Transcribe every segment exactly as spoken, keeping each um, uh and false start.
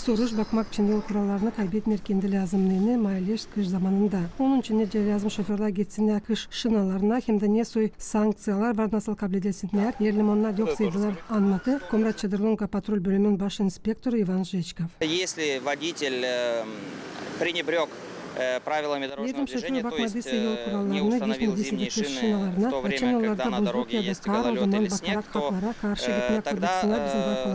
Soruş bakmak için yol kurallarını kaybetmeer kendi lääzımlığını maaleş kış zamanında. Onun için nicä lääzım şoförlär geçsinnär kış şinalarına hem dä ne soy sankţiyalar var nasıl kabledesinär, eer onnara yok saydılar, annadtı Komrat-Çadırlonka patrul bölümün baş inspektoru İvan Jeçkov. Если водитель пренебрёг правилами дорожного движения, то есть не установил зимние шины в то время, когда на дороге есть гололёд или снег, то тогда,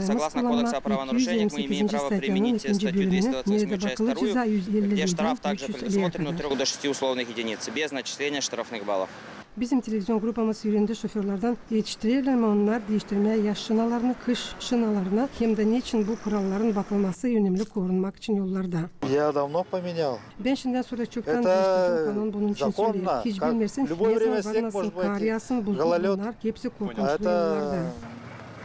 согласно Кодекса о правонарушениях, мы имеем право применить статью двести двадцать восьмую, часть вторую, где штраф также предусмотрен от трёх до шести условных единиц, без начисления штрафных баллов. Bizim televizion grupamız üürendi şoförlärdän, etiştireerlär mi onnar diiştirmää yaz şinalarını kış şinalarına, hem dä neçin bu kuralların bakılması önemli korunmak için yollarda. Я давно поменял. Bän şindän sora çoktan diiştirdim kanun bunun için söleer. Hiç bilmeersin, ne zaman var nasıl kar yaatsın, buzul, bunnar hepsi korkunçlu yollarda.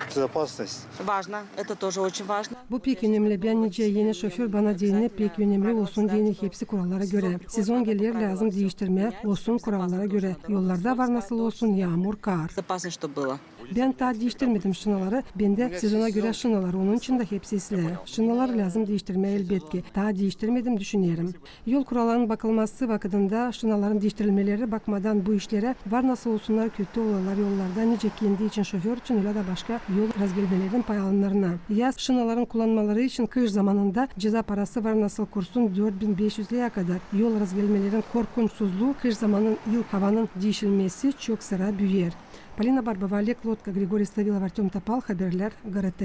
Безопасность. Важно, это тоже очень важно. Bu pek önemli. Bän nicä eni şoför, bana deyni pek önemli olsun deyni hepsi kurallara görä. Sezon geler, lääzım diiştirmää olsun kurallara görä. Yollarda var nasıl olsun yaamur, kar. Безопасно, чтоб было. Bän taa diiştirmedim şınaları, bendä sezona görä şınalar, onun için dä hepsi islää. Şınaları lääzım diiştirmää, elbetki. Taa diiştirmedim, düşünerim. Yol kurallarının bakılması vakıdında şınaların diiştirilmeleri bakmadan bu işlerä var nasıl olsunnar, kötü olaylar yollarda, nicä kendi için şoför için, ölä dä başka yol razgelmelerin paylananlarına. Yaz şınaların kullanmaları için kış zamanında ceza parası var nasıl kursun dört bin beş üz lää kadar. Yol razgelmelerin korkunçsuzluu kış zamanın, yıl havanın diişilmesi çok sıra büüyer. Polina Barbova, Oleg Lotka, Grigoriy Stavilov, Artöm Topal, haberlär, GRT.